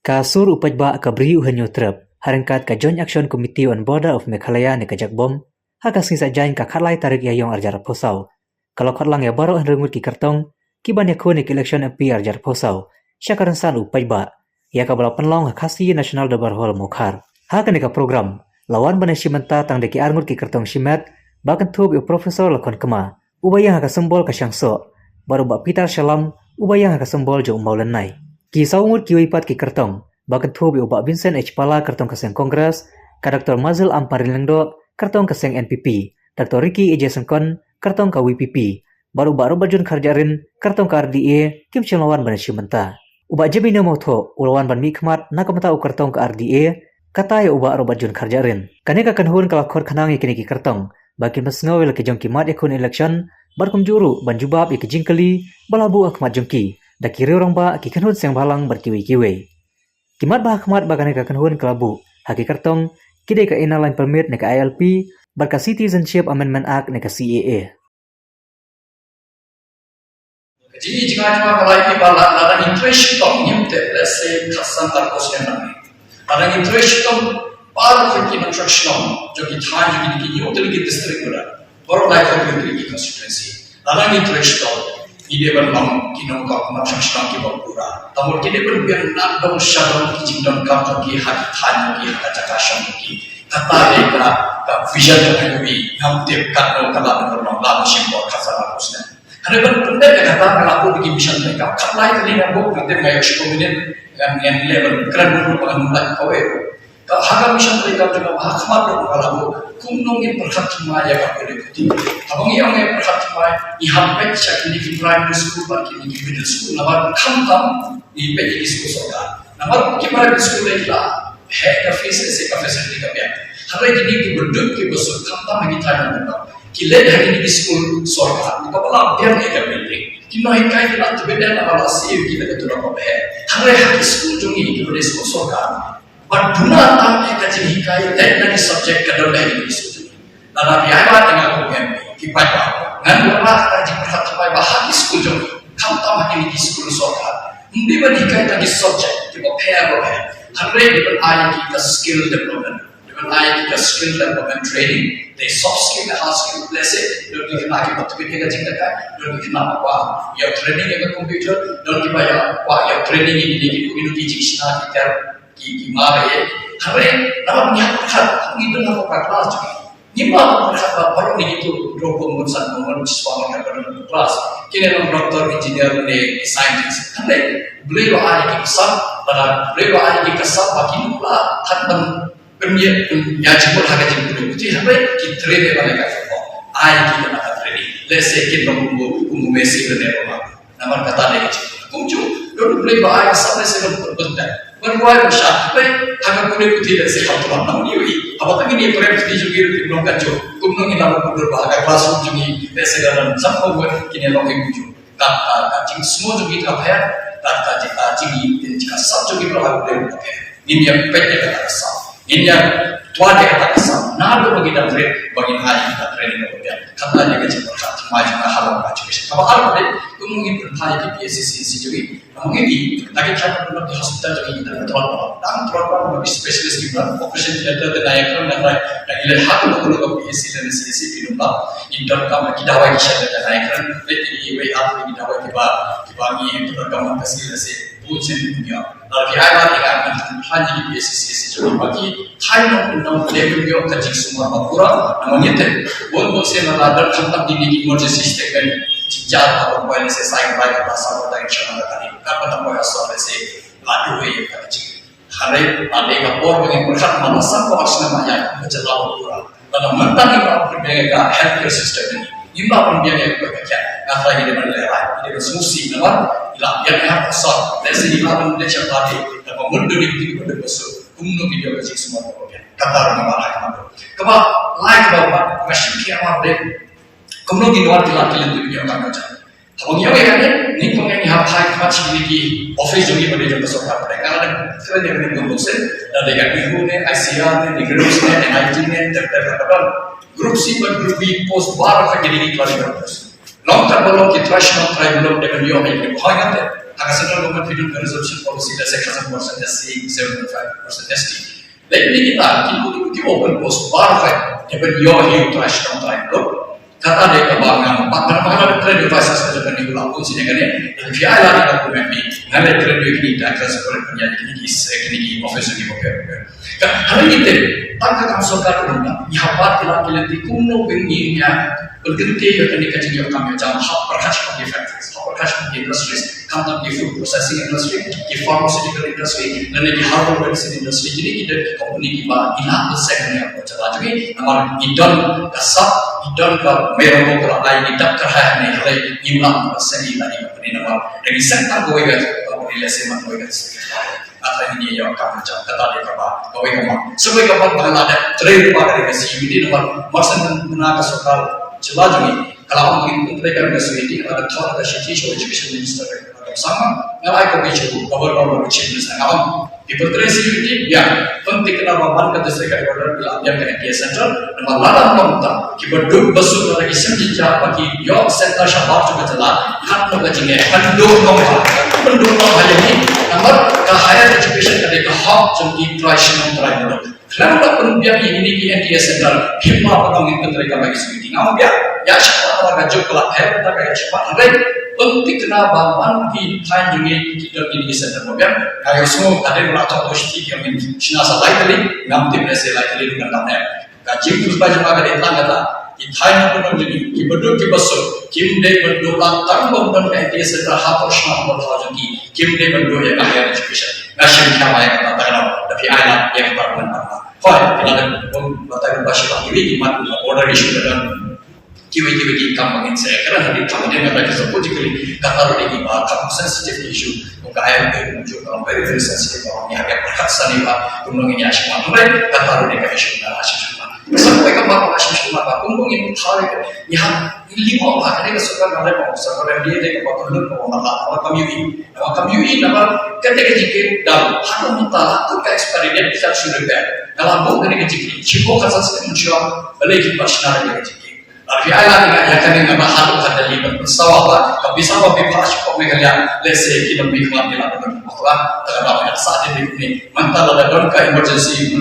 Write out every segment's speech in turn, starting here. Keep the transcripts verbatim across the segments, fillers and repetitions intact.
Ka sur u paidbah ka bri u hynñiew trep, ha ryngkat ka Joint Action Committee on Border of Meghalaya ne ka JACBOM, ha ka sngi Saitjaiñ ka khatlai tarik Ïaïong arhajar arphew saw, ka la khot lang ïa baroh hynriew ngut ki kyrtong, ki ban ïakhun ïa ka election MP arhajar arphew saw, sha ka rynsan u paidbah, ïa kaba la pynlong ha Khasi National Dorbar Hall Mawkhar. Ha kane ka program, la wan ban ïashim bynta tang da ki ar ngut ki kyrtong shimet, ba kynthup ïa u Professor Lakhon Kma, uba ïeng ha ka symbol ka shangsoh, bad u Bah Peter Shyllom, uba ïeng ha ka symbol jong u mawlynnai. Ki saw ngut kiwei pat ki kyrtong, ba kynthup ïa u Bah Vincent H Pala, kyrtong ka seng Congress, ka Doctor Mazil Ampareen Lyngdoh, kyrtong ka seng NPP, Doctor Ricky A J Syngkon, kyrtong ka VPP, bad u Bah Robertjune Kharjahrin, kyrtong ka RDA, kim shym la wan ban ïashim bynta. U Bah Jemino Mawthoh, u la wan ban mihkhmat na ka bynta u kyrtong ka RDA, kata ïa u Bah Robertjune Kharjahrin. Kane ka kynhun ka la khot khnang ïa kine ki kyrtong, ba kin pynsngew ïa la ki jong ki mat ïakhun election, bad kumjuh ruh ban jubab ïa ki jingkylli ba la buh ha khmat jong ki da ki riew rangbah, ki kynhun seng bhalang bad kiwei kiwei. Ki mat ba ha khmat ba kane ka kynhun ka la buh ha ki kyrtong, ki dei ka Inner Line Permit ne ka ILP, bad ka Citizenship Amendment Act ne ka CAA. Ka jingïaid jingïaid ka la ïohi ba la, la dang ïatrei shitom, ngim tip lehse khatsan arphew snem nangne. La dang ïatrei shitom baroh ki nongshong shnong jong ki thaiñ, jong ki, ki hynñiew tylli ki district, baroh, baroh lai tylli ki constituency. La dang ïatrei shitom. Ki dei ban long ki nongkop nongshong shnong kiba pura. Te mut ki dei ban biang na dong sha dong ki jingdonkam jong ki ha ki thaiñ jong ki, ha ka jaka shong jong ki. Kata dei ka, ka vision jong ka, ngam tip katno ka la dang long, la dang shim bor khatsan arphew snem. Hynrei ban pyndep ïa kata, nga la buh ïa ki mission treikam. Khatlai tylli nga buh, nga tip nga ïoh shiphew minit, ngan, ngan leh ban kren bun ruh ba ngan ym lait kawei ruh. Ka, ha ka mission treikam jong nga ba ha khmat ruh nga la buh, kumno ngin pyrkhat thymmai ïa ka pule puthi. Haba ngi ong ngin pyrkhat thymmai, ngi hap peit sha kine ki primary school bad kine ki middle school, namar khamtam ngi peit ïa ki skul sorkar. Namar ki primary school ki la heh ka fees, lehse ka facility ka biang. Hynrei kine kiba duk kiba suk, khamtam ha ki thaiñ nongkyndong, ki leit ha kine ki skul sorkar, kaba la biang ïa ka building. Ki nonghikai ki la tbit eh namar la siew ki da ka tulop kaba heh. Hynrei ha ki skul jong ngi kiba dei skul sorkar, ba duna tang ïa ka jinghikai leit na ki subject ka don ha kine ki skul jong ngi. Lada phi ai bad nga kum MP, ki paidbah, ngan wanrah ka jingpyrkhat thymmai ba ha ki skul jong ngi, khamtam ha kine ki skul sorkar, ym dei ban hikai tang ki subject kiba pher ba pher. Hynrei dei ban ai ïa ki ka skill development. Dei ban ai ïa ki ka skill development training. Dei soft skill ne hard skill, lehse don ki khynnah kiba tbit ïa ka jingdakai, don ki khynnah ba kwah ïa training ïa ka computer, don kiba ïa kwah ïa training ïa kine ki, kino kino ki jingshna ki ter ki, ki mar eh. Hynrei namar ngi hap pyrkhat, ngi don hapoh ka klas jong ngi. Ngim lah ban pyrkhat ba baroh ngi kito, dro phew ngut, san phew ngut, spah ngut ka don hapoh klas. Kine long doctor, engineer ne scientist. Hynrei Blei ba ai ki bsap, lada Blei ba ai ki bsap ba kin lah tang ban pynïa, pynïa jingmut ha ka jingpule puthi, hynrei ki trei ban ai ka jingmut. Ai ki kata ka training. Lehse kin long kum u, kum u Messi lane Ronaldo. Namar kata dei ka jingmut. Kumjuh, don u Blei ba ai ka bsap lehse ban pynbeit, ban rwai ban shad, hynrei ha ka pule puthi lehse kam tlot. Namar ïohi, haba tang kine ki primary jong ngi ruh kim long kumjuh. Kumno ngin lah ban kynmaw ba ha ka classroom jong ngi lehse ka don san phew ngut, kine long kumjuh. Ka, ka, ka jingsngew jong ngi ka pher, ka, ka, ka jing, ka jingïeit, ka sap jong ngi baroh ha U Blei ka pher. Ngin ïa peit ïa kata ka sap. Ngin ïa tuan ïa kata ka sap. Naduh ba ngi dang rit, ba ngin ai ïa kita training kaba biang. Kata ïa ka jingpyrkhat thymmai jong nga halor ka education. Kaba ar pat, kumno ngin pynphai ïa ki PHCC jong ngi. Namar ngi, kita ki thaiñ, ki hospital jong ngi, kita ki tlot, dang tlot, ki specialist, ki operation theater, te na ïa kren, na ïa kren, na ïa kren, ha ka, ka, ka PHC lane CHC, ki num ba, ki donkam ki dawai ki sha, te na ïa kren, te ki wei, ah, ki dawai kiba, kiba ngi, ki donkam ka sngewsih. Bun sien ki dunia. Lada phi ai lad ïa nga, ngan pynphai ïa ki PHCC jong ngi ba ki thaiñ nongkyndong, leh ban ïoh ka jingsumar ba pura. Namar ngi tip, bun bun sien lada don khamtam kine ki emergency statement, jynjar ba poi lehse sai ba ka ba sa ba dang sha na ka ni. Ka ba dang poi ha sor lehse, la duh ïa ka jing. Hynrei lada ka por ba ngin pyrkhat, ma la san ba ar snem ïa ka jylla ba pura. Lada mynta ngim lah ban pynbiang ïa ka healthcare system, ngim lah ban pynbiang ïa ka, ka, ka, nga tharai ngi dei ban lehraiñ, ngi dei ban sngewsih namar ngi la biang ïa ka sor, lehse ngi lah ban leit sha party, kaba mut dei ngi dei ban dei ban suk, kumno ngi dei ban jingsumar ba biang. Kata ruh namar ha ka mut. Kaba lai kaba ba, nga shu kynmaw dei, kumno ngi wan ki la ki lynti ïa ka, ka, ka. Haba ngi ïoh ïa kane, ngi kynmaw ngi hap phai khmat sha kine ki office jong ngi ba dei jong ka sorkar pdeng. Nga la dang kren ïa kane bun bun sien, da dei ka NEHU ne, ICAR ne, NEIGRIHMS ne, NIT ne, ter ter ka don. Group C bad Group B post baroh ka kine ki clerical post. Long kat ba long ki trai shnong trai bulom dei ban ïoh ïa kine, hooid nga tip. Ha ka central government phi don ka reservation policy, lehse khatsan percent S C, seven point five percent S T. Lehse kita ki, ki open post baroh hi, ban ïoh hi u trai shnong trai mulut. Kata dei kaba nga, ba, ba, ba, ba, kren ïa u Vice Chancellor jong kane, u la bun sien ïa kane. Phi ai lad ïa ka kumne, nga leh kren ïa kine ki directors, kine ki, kine ki officer ki bapher bapher. Ka, hynrei ngi tip, tang ka kam sorkar ka long ba ngi hap wad ki lad ki lynti kumno ban ngin ïa pynkyntiew ïa kane ka jingïoh kam ïoh jam ha pyrkhat sha ki factories, ha pyrkhat sha ki industries, khamtam ki food processing industry, ki pharmaceutical industry, lane ki herbal medicine industry, kine ki dei ki company kiba ngi lah ban seng ïa ka jylla jong ngi, namar ngi don ka sap, ngi don ka mero ko ka ai, ngi dap ka hai ne, hynrei ngim lah ban seng ïa kane ka company namar da ngi seng tang kawei ka company, lehse man kawei ka Nga tharai ngi ïoh kam jam, kata dei kaba, kawei ka mat. Sa kawei ka mat ba nga la dep trei ruh bad ka C U E T namar, mar shen na ka sorkar jylla jong ngi, ka la ong ngi pyntrei ka C U E T, ka la dep thoh ka shithi sha u Education Minister ka Kemsang. Nga la ai copy sha u Governor bad u Chief Minister, nga ong, phi pyntrei C U E T, ïa, pynthikna ba man ka district headquarter phi la ïa ka N T S Centre, namar lada ym long ta, kiba duk ba suk, lada ki sem jynjar ba ki ïoh centre shabar jong ka jylla, katno ka jingeh, pynduh noh ha, pynduh noh ha ïa ngi. Namar ka higher education ka dei ka hok jong ki trai shnong trai muluk. Khlem da pynbiang ïa kine ki N T S Centre, kim lah ban ong ngin pyntrei kam ïa ki C U E T. Ngam biang, ïa sha ka juk ka la pher, ka ïa sha ka hynrei pynthikna ba man ki thaiñ jong ngi ki don kine ki centre ba biang. Ka ïa sngew ka dei ba la thoh shithi ki ong ngin shna sa lai tylli, ngam tip lehse lai tylli ruh kan dang em. Ka jingpynpaw jong nga ka dei tang kata, ki thaiñ na pynlong jong ngi, kiba duk kiba suk, kim dei ban duh lang tang ban don ka N T S Centre hapoh shnong hapoh thaw jong ki, kim dei ban duh ïa ka higher education. Nga shim khia ïa kata, tang da phi ai lad ïa kata ban tang. Hooid, phi la dep ban batai ban bash ba kiwei ki mat, border issue ka don. Kiwei kiwei ki kam ba ngin sa kren, hadien kata ka dei ka subject, kata ruh dei kiba kam sensitive issue. Kum ka I L P, kum ka very, very sensitive, ba ngi hap ïa pyrkhat sani ba kumno ngin ïa shim. Hynrei kata ruh dei ka issue ba nga la shim shim. Sa kawei ka mat ba nga shim shim ba kumno ngin thaw ïa ka, ngi hap, ngi lyngngoh ba ka dei ka sorkar, nga dei ka sorkar M D A, dei kaba kylluid, kaba matlah, kaba kam ïohi. Kaba kam ïohi namar ka dei ka jingkit dam, haduh mynta la kut ka expiry date, ka shu repair. Nga la buh kane ka jingkit, shiphew khatsan snem mynshuwa, balei kim pat shna ïa ka jingkit. Lada phi ai lad ïa kane, nga ba haduh ka Delhi ban pynsawa ba ka pisa ba phi phah shapoh Meghalaya, lehse ki nongmihkhmat ki la pynbakla, ta ka daw ka sah dei ne. Mynta lada don ka emergency,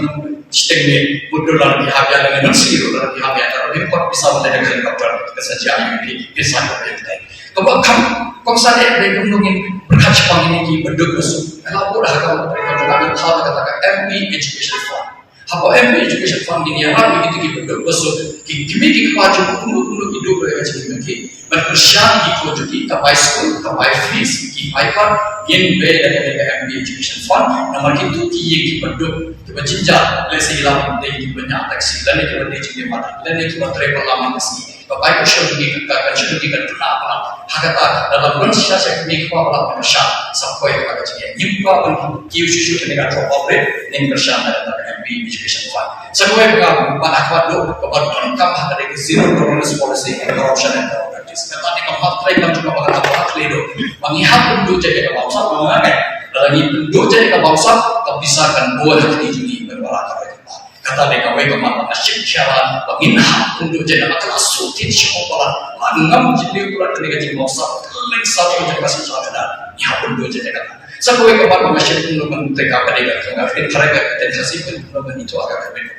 shiteng ne, mutdur lada phi hap ïa lane mynsngi ruh lada phi hap ïa, lada phi khot pisa ban leit da ka helicopter, ka sa jia ïa phi, pisa ka phi ïa. Kaba kham kongsan eh dei kumno ngin pyrkhat shaphang ïa kine kiba duk ba suk. Nga la buh da ha ka, ka, ka, ka, ka, ka M P Education Fund. Hapoh M P Education Fund ngin ïarap ïa kito kiba duk ba suk, ki kmie ki kpa jong kumno kumno ki duk ba ïa ka jingim ki. Ban kyrshan ïa ki khun jong ki, ka bai skul, ka bai fees, ki bai pad, ngin bei da ka, da ka M P Education Fund. Namar kito ki ïing kiba duk, kiba jynjar, lehse ki la dei kiba ñiah taxi, lane kiba dei jingdie madan, lane kiba trei ba lam ha ka sngi. Ba bai kyrshan jong ki ka, ka kyrshan jong ki kan kynnoh palat. Ha kata, lada lam don shisha shisha kmie kpa ba la kyrshan, sa poi kata ka jingeh. Ngim kwah ban kiew shuh shuh kane ka drop out rate, ngin kyrshan da kata ka M P Education Fund. Sa kawei ka, ba nga kwah duh, kaba donkam ha kata ka zero tolerance policy against corruption and corrupt practice. Kata ka mat trei kam jong ka ba kata ba trei duh. Ba ngi hap pynduh jait ka bamsap, ba nga ngai. Lada ngi pynduh jait ka bamsap, ka pisa kan bun ha kti jong ngi, ban ba la ka roi. Kata dei kawei ka mat ba nga shim khia ba ngin hap pynduh jait, namar ka la shu tieng shiphew palat. Ba ngam jylliew palat kane ka jingbamsap, ka leng sa pynjah ka shisha ka da. Ngi hap pynduh jait kata. Sa kawei ka mat ba nga shim pynduh ban tei ka dei ka, ka, ka, ka, ka, ka, ka, ka,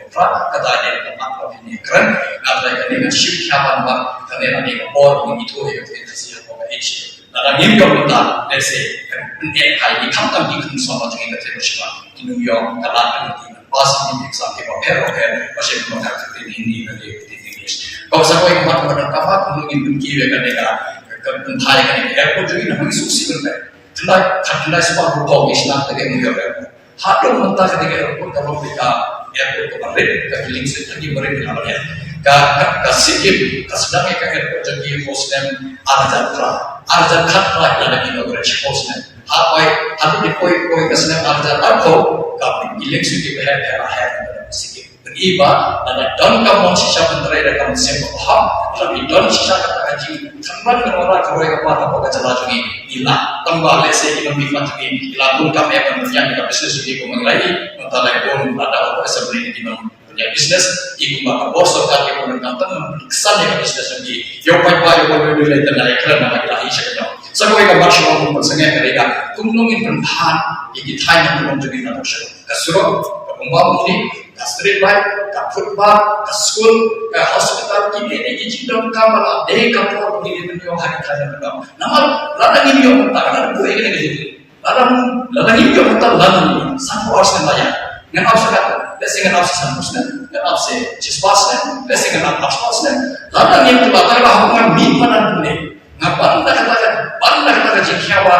ka, kata dei ka mat ba phi ne kren. Nga trai kane nga shim khia ba, ba kane ka dei ka por ba ngi ithuh ïa ka Khasi ha ka age. Lada ngim ïoh mynta, lehse, kan pyneh hai, ngi khamtam ki khun samla jong ngi ka trei ba shuwa, ki nongïoh, ka lad ka lynti, pass ki exam kiba pher ba pher, ba shem ba ka ktien Hindi, ka ktien English. Kaba sa kawei ka mat ba donkam, kumno ngin pynkiew ïa kane ka, ka, ka pynthai kane ka airport jong ngi, namar ngi sngewsih ban peit. Khyndai, khyndai spah rupor ngi shna kane ka New York Airport. Haduh mynta kane ka airport ka long ka airport kaba rit, ka killing site, ka dei ba rit, ka ba rit. Ka, ka, ka Sikkim ka sdang ïa ka airport jong ki ha u snem ar hajar phra. Ar hajar khatphra ki la dep inaugurate ha u snem. Hapoi, haduh ki poi, poi ka snem ar hajar arphew, ka killing site kiba her, her, her, her, Sikkim. Phi i ba, lada don ka mon shisha ban trei da ka mynsiem kaba hok, lada phi don shisha kata ka jingthrang ban wanrah ka roi ka par hapoh ka jylla jong ngi. Ngi lah, tang ba lehse ki nongmihkhmat jong ngi, ki la bun kam eh ban pynïaid ïa ka business jong ki kumba ngi la i, mynta la bun lada hapoh assembly ki nongpynïaid business, i kumba ka bor sorkar ki bun kam tang ban ksan ïa ka business jong ki. Ïoh paidbah, ïoh paidbah, ïoh paidbah, ïoh paidbah, ïoh paidbah, Sa kawei ka mat shuwa kum pynsangeh ka dei ka kumno ngin pynbha ïa ki thaiñ na pynlong jong ngi na pyrshah ka surok, ka kumba muni, ka street light, ka footpath, ka skul, ka hospital, kine dei ki jingdonkam ba la dei ka por ba ngin ïa pynïoh ha ki thaiñ na pynlong. Namar lada ngin ïoh mynta, lada buh ïa kane ka jingkylli, lada lada ngin ïoh mynta, lada ngin ïoh san phew ar snem la ïa. Ngan ap sa ka, let's say ngan ap sa san phew snem, ngan ap sa shispah snem, let's say ngan ap arspah snem. Lada ngin ïoh mynta, lada hok ngan mih panan ne. Nga ban da kata ka, ban da kata ka jingkhia ba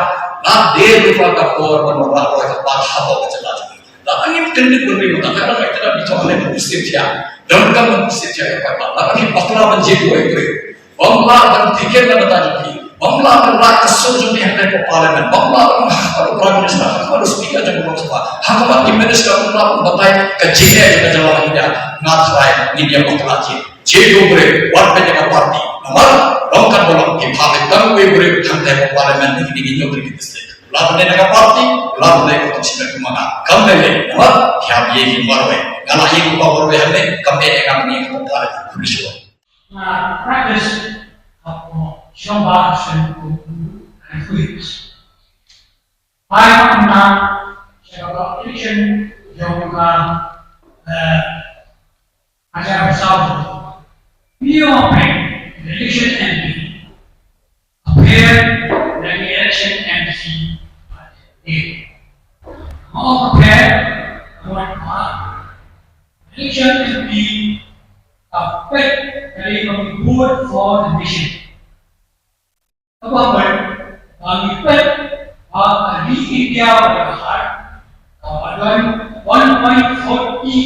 la dei ruh ka por ban wanrah roi ka par hapoh ka jylla jong ngi. Lada ngim kyndit bynriew, tang kata ka, kata ka bithok ne ka positive jia. Donkam ka positive jia ka paidbah. Lada ki bakla ban jied duwai briew, bym lah ban tiket na bynta jong ki, bym lah ban rah ka sur jong ki hangtai hapoh Parliament, bym lah ban ha khmat u Prime Minister, ha khmat u Speaker jong ka Lok Sabha, ha khmat ki Minister, bym lah ban batai ka jingeh jong ka jylla India. Nga tharai ngin ïa bakla jied. Jied u briew, wat peit ïa ka party. Namar long katba long, ki phah beit tang uwei u briew hangtai hapoh Parliament, ne kine ki nongtrei ki district. La pynleit na ka party, la pynleit ka constituency ka ma nga. Kam dei lei, namar ki hap ïa ki marwei. Nga la ïa ki marwei hangne, kam dei ïa nga ban ïa ki party. Foolish work. Nga practice hapoh shong ba shen ku ku ku. Ai ma nga sha ka election jong ka, eh, Hajar South. Ngi ong phi, election M P. Appear na election M P. Mo appear, mo pa. Election M P. Appear, kali kami vote for the nation. Kaba peit, ba ngi peit, ba ka ri India ba ka har, kaba don one point forty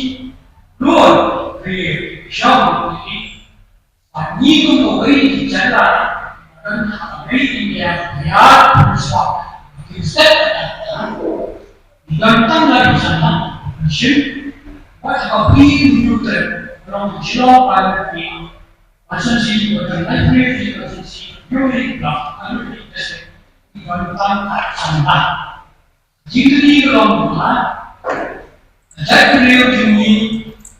crore riew shong riew. Ba ngi kum kawei na ki jylla, ba don ha ka ri India, ba ki har, ba ki state, ngi don tang la ki jylla, ba shim, ba ka ri India, ba long ki jylla, ba ki Constituency, Western Library Constituency, Newry Block, Newry District, Newry Town, Assam. Jingkylli ka long ba, ka jaitbynriew jong ngi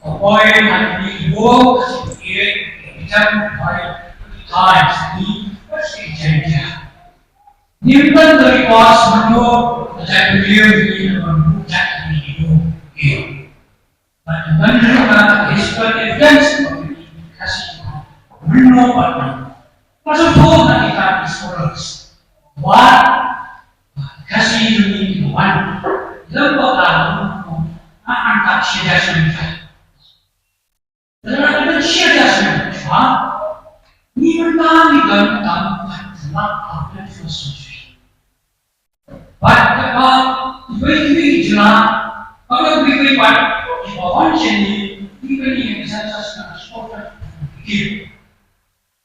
ka poi ha kine ki bor ka shu ïeit ka jam bai ka thaiñ sha kine ka shu ïeit. Ngim don ka record mynta ka jaitbynriew jong ngi ka ban buh jait kine ki bor. Bad ngan ruh nga historical evidence ba ki Khasi mynno bad mynno. Ka shu thok na kita ki scholars. Wat Khasi jong ngi ki wan lem bad ka mynno, nga angkat shi hajar snem. Lada ka don shi hajar snem, ha? Ngi mynta ngi don tang pat lak ka twenty-first century. Bad kaba kiwei kiwei ki jylla, kaba kiwei kiwei pat kiba wan sha ngi, kiba ngi ïa ka census na ka sor ka phi,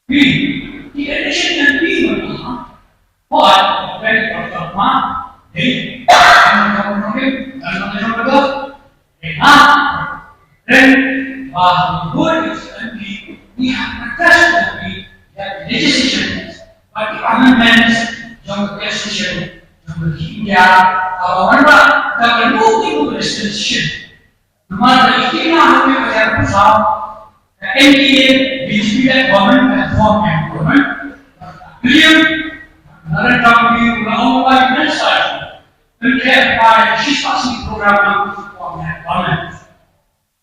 ki election M P mynta, pat kiba kiba ma, dei, dei ha, Ren ba ngi bun ngi shu M P, ngi hap address M P ïa ki legislation bad ki amendments jong ka constitution jong ka India, kaba wanrah da ka multiple legislation. Namar ba ïa ki na ha ka jaka ka N D A B J P led government ka form ka government. Clear. Narendra Modi u la ong ba ïa ka legislation. Pyntrei ba ïa ka shispah sngi program na ka form ka government.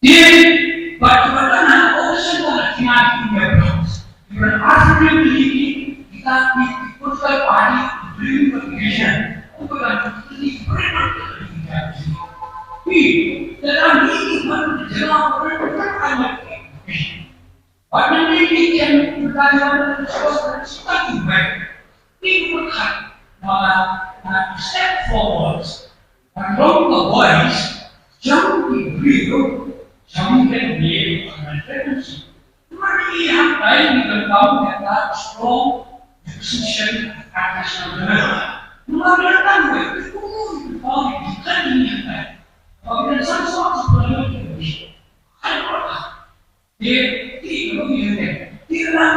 Dei, bad kiba don ha opposition ba la tnga ki India Alliance. Kiba don arphew tylli ki, kita ki, ki political party, ki briew bad ki region. Kiba don ki tylli ki briew bad ki region. Ki, lada ngi ki ban jylla ban jylla ban jylla. Bad ngi ki kem ban jylla ban jylla ban jylla. Ki ba khat, ba, ba step forward. Ban long ka voice jong ki briew, jong ki briew, jong ki briew. Namar ngi hangtai ngi donkam ïa ka strong opposition at national level. Namar ngi donkam ïa ka strong opposition hangtai. Ba ngi donkam strong opposition. Te, te, te, te, te, te,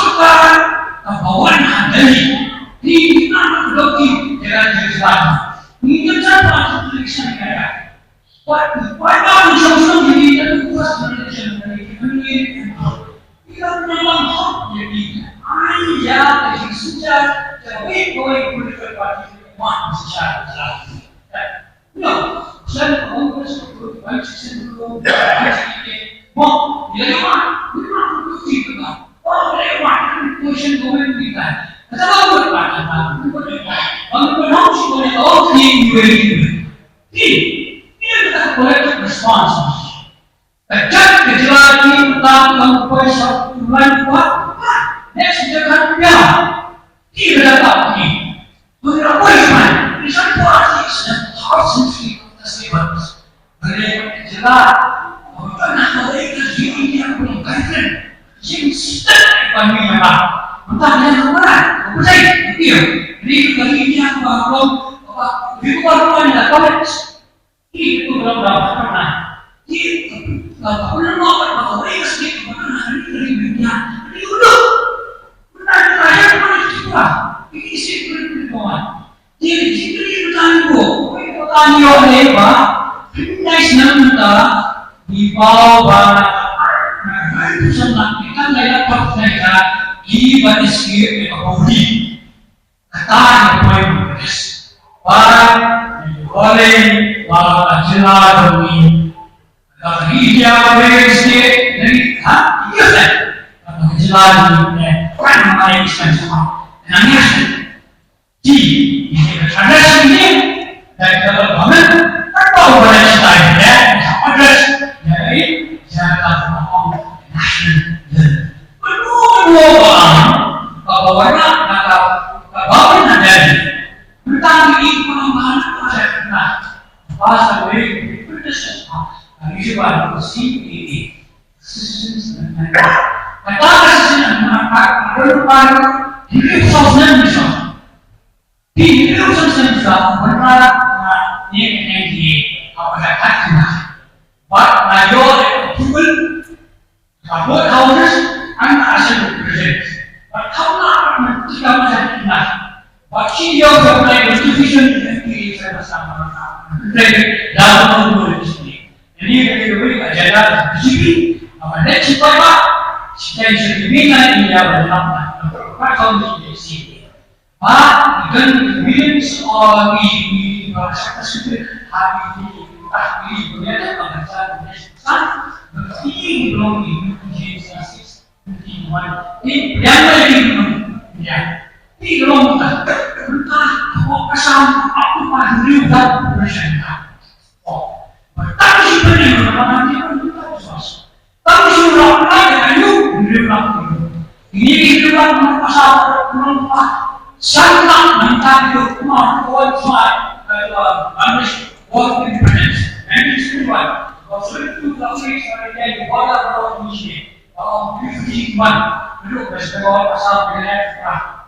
sorkar kaba wan ha Delhi. Ngi ngi nang dok ki jera jera. Ngi ngi jan pa tu election ka ya. Wat wat ba ngi song song ngi ngi tu first election ngi ngi ngi. Ila nang lang hok ya ki. Ai ya ka jingsuja ja wei wei political party ma suja. No, sen Congress ko ko ban sen ko ban sen ko mo ya ma ni ma ko ko ti ko ba. Oh, ya ma ko sen ko men ni ka. Kata ba ko ba ka ba ko ko ba. Ba ko na si ko ni ko ni ni ni. Ni ni ka collective response. Ka jait ka jylla ki uta ka poi sha u lain u bah. Next jait ka pia. Ki ka da ka ki. Pynroi man. Ni sha poi ki sha thar century ka seven. Bale ka jylla. Ka na ka lei ka jing India ka pun ka kren. Jing stet ka ni ma. Uta ni ma. Uta ni. Ni ka India ka ba ka ba. Ni ka ba ka ni ka. Ki tu dalam dalam pernah. Ki tu dalam dalam pernah. Mereka sedikit pernah hari dari dunia. Hari dulu. Pernah kita yang pernah kita. Ini isi pernah kita. Jadi kita ni bertanya. Kita tanya oleh apa? Kita senang minta di bawah barang. Nah, itu senang kita nggak dapat mereka di bawah isi apa budi. Kata ka point of this. Ba, ni ole, ba, ka jylla jong ngi. Ka India ba ka state, ni, ha? Yes, sir. Ka jylla jong ngi, eh, kan ma ni iskan sama. Nang yes, sir. Ji, ni ka address ni, dan ka government, kan ba ka address ni, address, ni, ni, national level. Kedua, kedua orang, bahwa nak kata, bahwa nak jadi. Tentang ini pengembangan aset kita. Bahasa boleh, kita sesama. Kami coba C E A. Kata C E A, maka, perlu baru, ini sosial bisa. Di itu sosial bisa, berharap, ni, ni, apa dah kata. But major approval, both houses and the Assembly present. But how long kita masih kita? But she young of my constitution is a P H and a summer. Dalam mengurusi ini dari wei ajaran B J P, apa dah cepat pak? Kita yang sendiri kan ini apa dalam apa kau ni sini? Ba, iban millions o i, i, i, ba, sa ka sutri, ha, i, i, ah, i, dunia dah bangsa, dunia sa, berarti i, belum i, i, i, i, i, i, i, i, yang lain i, i, ya. I, belum dah, entah, apa pasal, apa, apa, dunia dah, bersyangka. Oh, bertanya si beri, apa, apa, apa, apa, apa, Tang shu rap lai ayu, rap ayu. Ini rap pasal rap. Sanang nangta yu ma ko chwa. Kaiwa Bangladesh war independence nineteen sixty-one. Ko suri tu ka suri sari ya yu wala ko ni. Oh, fifty-one. Dulu bes ko pasal ni.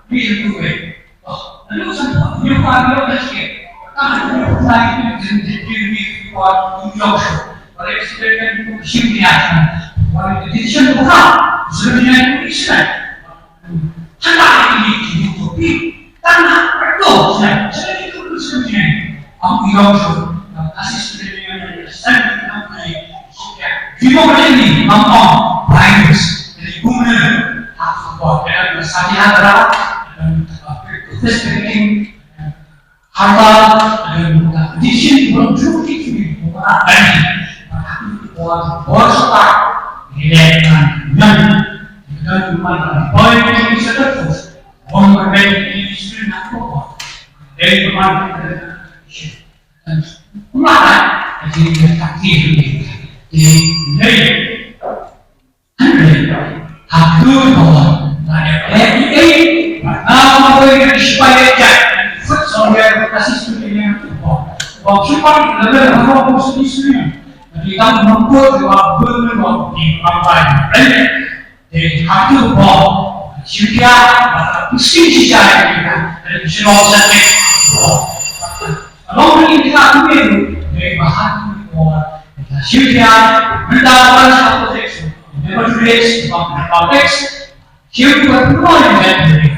Bil tu eh. Oh, lalu sempurna yu ka yu ka shi. Kan yu ka yu ka yu ka yu ka yu ka yu ka yu. Decision bukan sebenarnya itu Islam. Hanya ini itu kopi tanah itu Islam. Jadi itu sebenarnya. Ang ilang so, ang asis sebenarnya Islam itu namanya. Di mana ini? Ang virus. Jadi guna aku buat dengan sati hadra dan terus speaking Haba, eh, di sini belum cukup itu, bukan apa ini. Buat, buat sepak, ini kan, yang, kita cuma boy ini bisa terus, orang berbeda ini sudah nak apa, dari mana kita, maka, jadi kita takdir ini, jadi, Hynrei, ha kaba, la Sipai ïa ka, fut song ïa ka, ka si sui ïa ka, bom sipai la la la bom sui sui. Tapi tang mengkut wa bun wa di ramai. Jadi hatu bom sipai, maka pusing sisa ïa ka. Jadi sino sate. Kalau ni kita tu ni, jadi bahan bom sipai, benda apa satu seks, benda tulis, benda teks, Siapa tu orang yang jadi diri?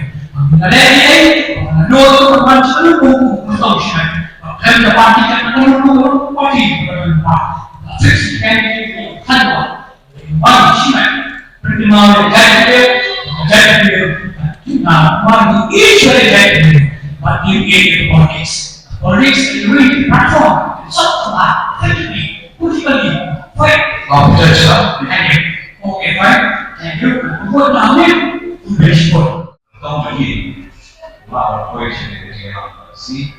Ada diri, ada dua tu teman selalu buku betul sih. Kan dapat kita perlu parti berempat. Six kan kita kan one sih. Pertama jadi dia, jadi dia. Nah, one each other jadi dia. But you get the politics. Politics is really platform. It's not about politically. Fight. Of the church. Thank you. Okay, fine. Thank you. What now? Very short. Tong bagi ma ba poi shi ne ke ma si.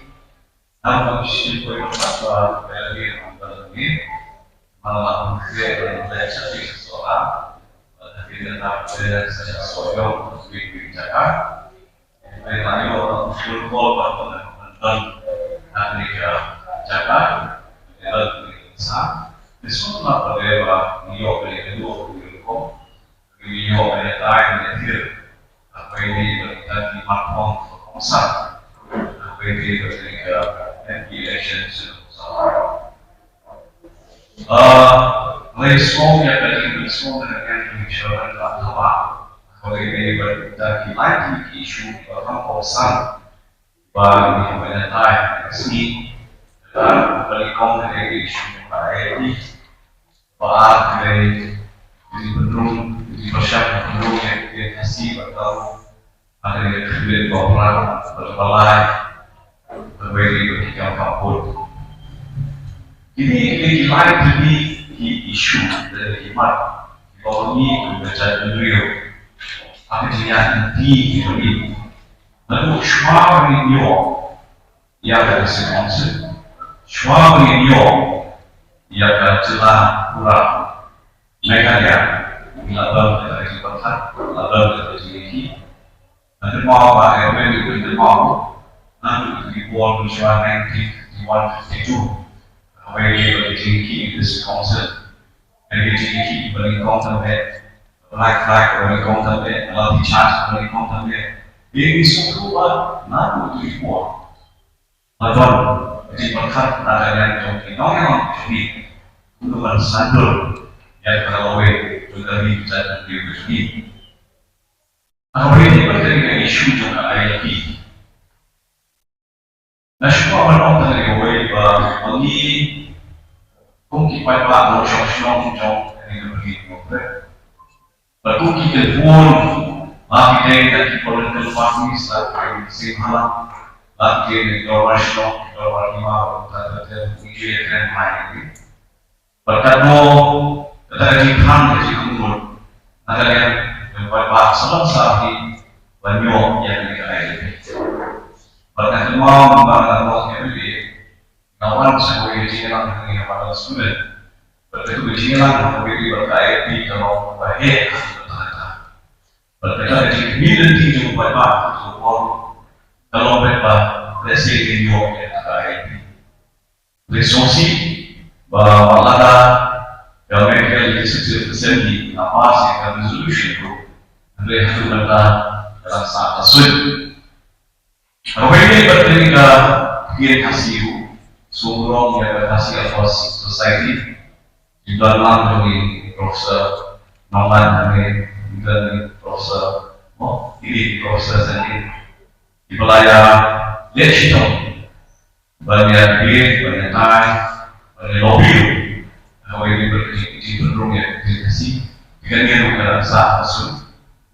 Am ba shi poi ma ba ba ba ni ma ba ni. Ma ba ba ni ke ba ni ke sa ti so a. Ba ta ke na ta ke sa so yo bi bi ja ka. Ba ma yo ba full call ba ba ba. Na ni ka ja ka. Ba ni sa. Ni so ma ba ba ni yo ba ni yo ko. Ïoh ïa tai ïa thir. Hapdeng ba kita ki mat phong kongsan. Hapdeng ba kita M P election sha kongsan. Ah, lai song ïa ka jingpynsong ka kan insurance la thaba. Hapdeng ba kita ki lai ki issue ba phong kongsan. Ba ni ba ïa tai ka sngi. Ka ba ni kong ka issue ba ai Ba ar ki dei ki pynrung, ki pyrshang pynrung ïa ki Khasi ba tang ha ka dei ka khyndiat ba phra ba lai ba wei dei ba ki kam ka put. Kine ki dei ki lai ki dei ki issue, ki dei ki mat kiba ngi ki ba jait bynriew ha ka jingïaid lynti ki ba ngi. Naduh shuwa ba ngi ïoh ïa ka District Council. Shuwa ba ngin ïoh ïa ka jylla pura Meghalaya, ngi la don ka jingpyrkhat, la don ka jingïakhih. Nga kynmaw ba eh, when you kynmaw, naduh ki por mynshuwa nineteen fifty-one fifty-two, haba ïa ka jingïakhih District Council. Ka jingïakhih ba nyngkong tam eh, Black Flag ba nyngkong tam eh, Lathi Charge ba nyngkong tam eh. Ïa ngi sngewthuh ba naduh ki por. Ba don ka jingpyrkhat na ka liang jong ki nongïalam jong ngi. Kumno ban sandor ïa ka lawei jong ka ri ka jaitbynriew jong ngi. Haba ïadei bad kane ka issue jong ka I L P. Nga shu kwah ban ong tang ïa kawei ba ma ngi kum ki paidbah nongshong shnong jong kane ka ri jong ngi. Bad kum ki kynhun, la ki dei na ki political parties, la ki dei na ki seng bhalang, la ki dei na ki dorbar shnong, ki dorbar hima, bad kumta ter ter, ki ju ïakren bha ïa ki. Bad katno kata ka jingthrang ka jingkynmaw na ka liang jong paidbah, sa long sa hi ban ïoh ïa kane ka I L P. Bad nga kynmaw mynba nga long M L A, nga wan sha kawei ka jingïalang hangne ha madan student. Bad katu ka jingïalang kawei bad ka I L P ka long ba heh ha kata kata. Bad kata ka jingkhmih lynti jong u paidbah ha katu ka por ka long bad ba lehse ngin ïoh ïa kata ka I L P. Te sngewsih ba wat lada ka Meghalaya Legislative Assembly ka pass ïa ka resolution ruh, hynrei haduh mynta ka dang sah ka suiñ. Haba ïadei bad kane ka ktien Khasi ruh, sngewbha ïa ka Khasi Authors Society, ki don lang jong i Professor Nongman, hangne ki don i Professor, mo, i Professor Sangin. Kiba la ïaleh shitom ban ïa debate, ban ïa tai, ban ïa lobby ruh. Haba ïadei bad ka jingpynrung ïa ka ktien Khasi, ki kane ruh ka dang sah ka suiñ.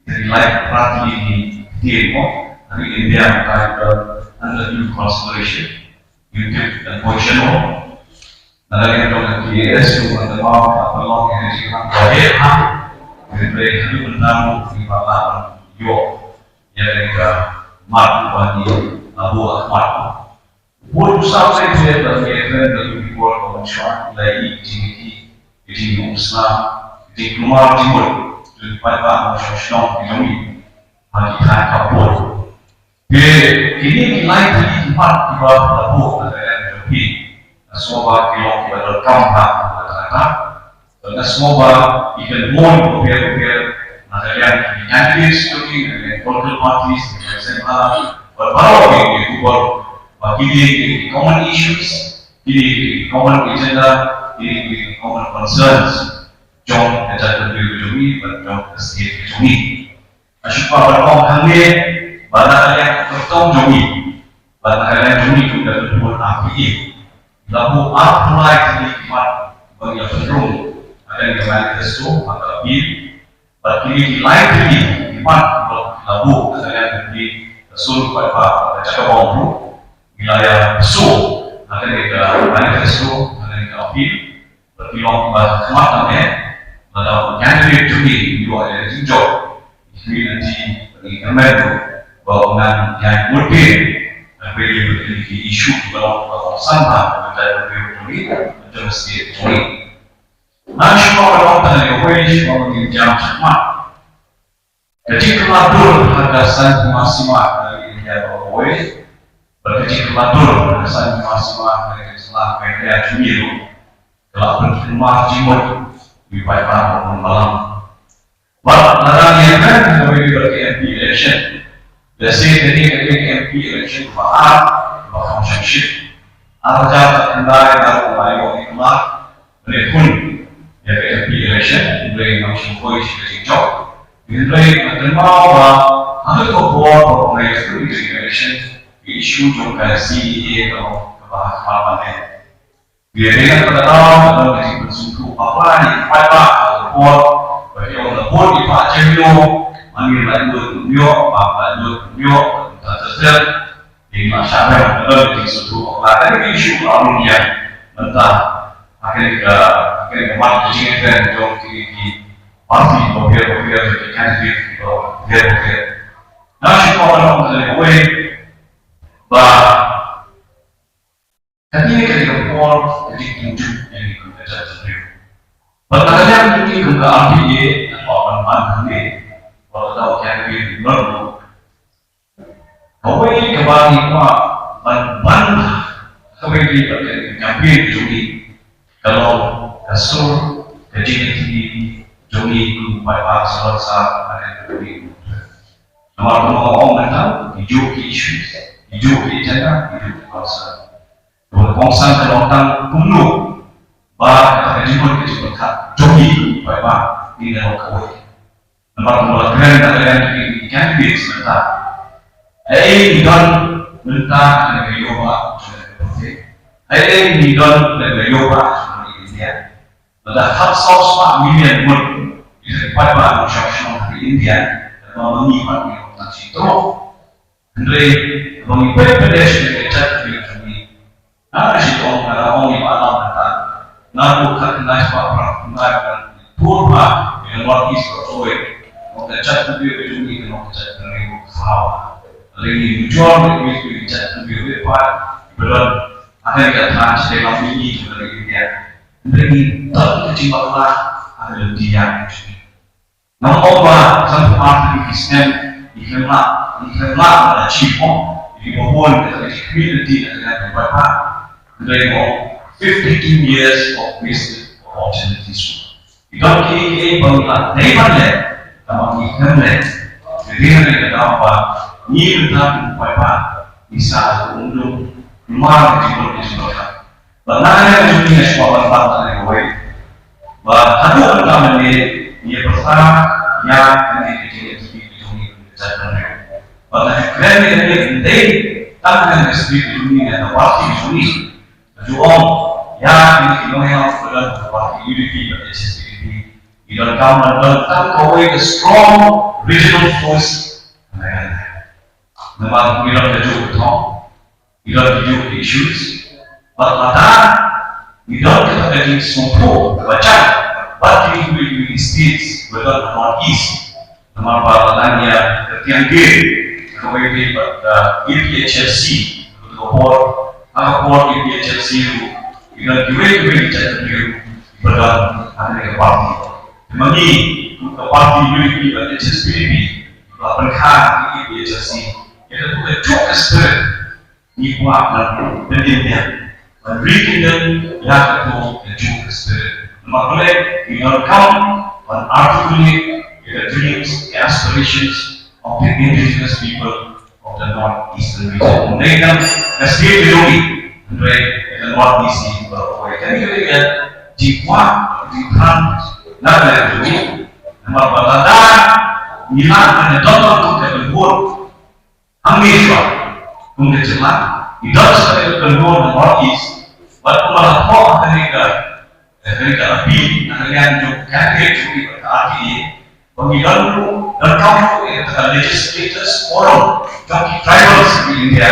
Ki lai pra tylli ki ktien, mo, ha ri India mynta ki don under due consideration, due and position, mo. Na ka liang jong ka K A S ruh nga kynmaw ka pynlong ïa ka jingïalang ba heh ha ka ri, hynrei haduh mynta ruh ngi pat lah ban ïoh ïa kane ka mat ba ngi la buh ha khmat. Bun u sawdong te ba ngi ïakren da u ki bor ba mynshuwa, la i ki jingïakhih, ki jingïakhih umsnam, ki jingkulmar jingmut jong ki paidbah nongshong shnong ki jong ngi ha ki thaiñ khappud. Te kine ki lai tylli ki mat kiba la buh na ka liang jong phi, nga sngew ba ki long kiba donkam bha na ka liang jong phi. Nga sngew ba ki kynhun bapher bapher na ka liang ki candidates jong ki, na ka liang political parties, na ka liang seng bha, bad baroh ki, ki khubor ba kine ki common issues, kine ki common agenda, kine ki common concerns jong ka jaitbynriew jong ngi bad jong ka state jong ngi. Nga shu kwah ban ong hangne ba na ka liang ka kyrtong jong ngi, ba na ka liang jong ngi kum ka kyrtong R P A, la buh arphew lai tylli ki mat ba ngi la pynrung ha kane ka manifesto, ha ka appeal. Bad kine ki lai tylli ki mat ba la buh ha ka liang jong ngi, ka sur ka paidbah, ka jaka bym ruh, ngi la ïa pynshai ha kane ka manifesto, ha kane ka appeal. Bad ki long ba khmat lane lada u candidate jong ngi u ïoh ïa ka jingjop, ngi nanti ngi kyrmen ruh ba u nang ïaid vote peit. Hynrei bad kine ki issue kiba long ba kongsan bha bad ka jaitbynriew jong ngi, jong ka state jong ngi. Nga shu kwah ban ong tang ïa kawei, shu kwah ban ïa jam shakhmat. Ka jingkylla dur ha ka san sima sima ka ri India baroh kawei, bad ka jingkylla dur ha ka san sima sima ka ri India ka ri India jong ngi ruh, ka la pynkynmaw jingmut ïa u paidbah ba bun balang. Bad lada ngi kren ha kawei ka M P election, lehse kane ka dei ka M P election ba ar ba kham shongshit. Ar hajar khatkhyndai nga ruh nga la ïoh ïa ka lad ban ïakhun ïa ka M P election, hynrei ngam shym poi sha ka jingjop. Hynrei nga kynmaw ba ha kato ka por ba nga ïakhun ïa ka election, ka issue jong ka C A A ka long kaba ha khmat ban ïa. Ngi ïa dei na kata ka daw ka don ka jingpynsngewthuh bakla ïa ki paidbah ha kato ka por, ba ki ong la vote ïa Bah Javier, ma ngi la ïoh ïoh, ba la ïoh ïoh, ta ta ta. Ïa ngi la shah rem, ka don ka jingsngewthuh bakla. Kane ka issue ka la rung ïa mynta ha kane ka, ha kane ka mat ka jingïakren jong ki, ki party bapher bapher, ki candidate bapher bapher. Nga shu kwah ban ong kawei ba kane ka dei ka por ka jingtynjuh ïa ngi kum ka jaitbynriew. Bad na ka liang jong ngi kum ka R P A, nga kwah ban ban hangne, wat la dei ka candidate don ruh, kawei kaba ngi kwah ban ban, kawei ka dei ka campaign jong ngi, ka long ka sur ka jingïakhun jong ngi kum paidbah Salonsar, ka dei ka dei. Namar kumba nga ong mynta, ki juh ki issues, ki juh ki agenda, ki juh ki concern. Kaba kongsan ka long tang kumno ba kata ka jingmut ka jingpyrkhat jong ngi kum paidbah ngin ïa long kawei. Namar kumba la kren na ka liang jong ki candidates mynta, haei ngi don mynta ha kane ka ïewbah jong ka pyrthei? Haei ngi don ha kane ka ïewbah jong ka India? Lada khatsaw spah million ngut ki paidbah nongshong shnong ha India, kaba ma ngi pat ngi long tang shi tyrok. Hynrei haba ngi peit pynbeit sha ka jaitbynriew jong ngi, nga shu ong, nga ong ïa ba lam mynta, nga ruh khatkhyndai spah phra phew khyndai ngan pur bha ïa ka North East baroh kawei. Ka jaitbynriew jong ngi ka long ka jaitbynriew kaba khaw. Lada ngi mujor ïa ka jaitbynriew pat ba don ha kane ka thaiñ sha ka lam mihngi jong ka ri India, hynrei ngi don ka jingbakla ha ka lynti ïa ka jong ngi. Ngam ong ba san phew ar tylli ki snem ngi khlem lah, ngi khlem lah ban achieve mo, ngi ba bun ka jingkhmih lynti na ka liang jong ka paidbah. Hynrei mo, fifty-two years of wasted opportunities. Ngi don kiei kiei ba ngi lah dei ban leh, tangba ngi khlem leh. Ka dei hynrei ka daw ba ngi mynta kum paidbah ngi sah ha ka umdum, namar ka jingmut ka jingpyrkhat. Bad na ka liang jong ngi nga shu kwah ban bat na kawei ba haduh mynta mynne ngi ïa pyrta ïa kane ka jingïakhun jong ngi ka jaitbynriew. Bad nga shu kren ïa kane ym dei tang ha ka state jong ngi ne ka party jong ngi. Nga ju ong ïa kine ki nongïalam ba don ha ka party U D P bad H S P D P, ngi donkam ban don tang kawei ka strong regional force. Namar ngi don ka juh ka thong, ngi don ki juh ki issues. Bad lada ngi don kata ka jingsngewthuh kaba jan bad ki, ki, ki states ba don ha North East. Namar ba lada ngi ïa kyrtiang beit kawei beit bad ka A P H L C, ka por, ha ka por A P H L C ruh ngi don kiwei kiwei ki jaitbynriew ba don ha kane ka party. Te ma ngi kum ka party U D P bad H S P D P la pynkha ïa ka A P H L C. Ïa katu ka juk ka spirit ngi kwah ban pynïaid, ban rekindle ïa katu ka juk ka spirit. Namar balei? Ngi donkam ban articulate ïa ka dreams, ka aspirations of the indigenous people of the North Eastern region. Ngi donkam ka state ka jong ngi, hynrei ka North East baroh kawei. Kane ka dei ka jingkwah, jingpyrshang na ka liang jong ngi. Namar ba lada ngi lah ban ïadon bad ka bynhur hangne shuwa kum ka jylla, ngi don sa ka bynhur na North East, bad kumba la thoh ha kane ka, ha kane ka appeal na ka liang jong ka candidate jong ngi bad ka R T A, ba ngi don ruh, donkam ruh ïa ka Legislators Forum jong ki tribals jong India.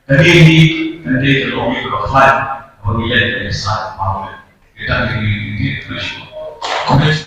Kane hi kan dei ka longïing ka khlaiñ ba ngi leit ban ïasaid marwei. Ïa kane hi ngi ïa ka shuh.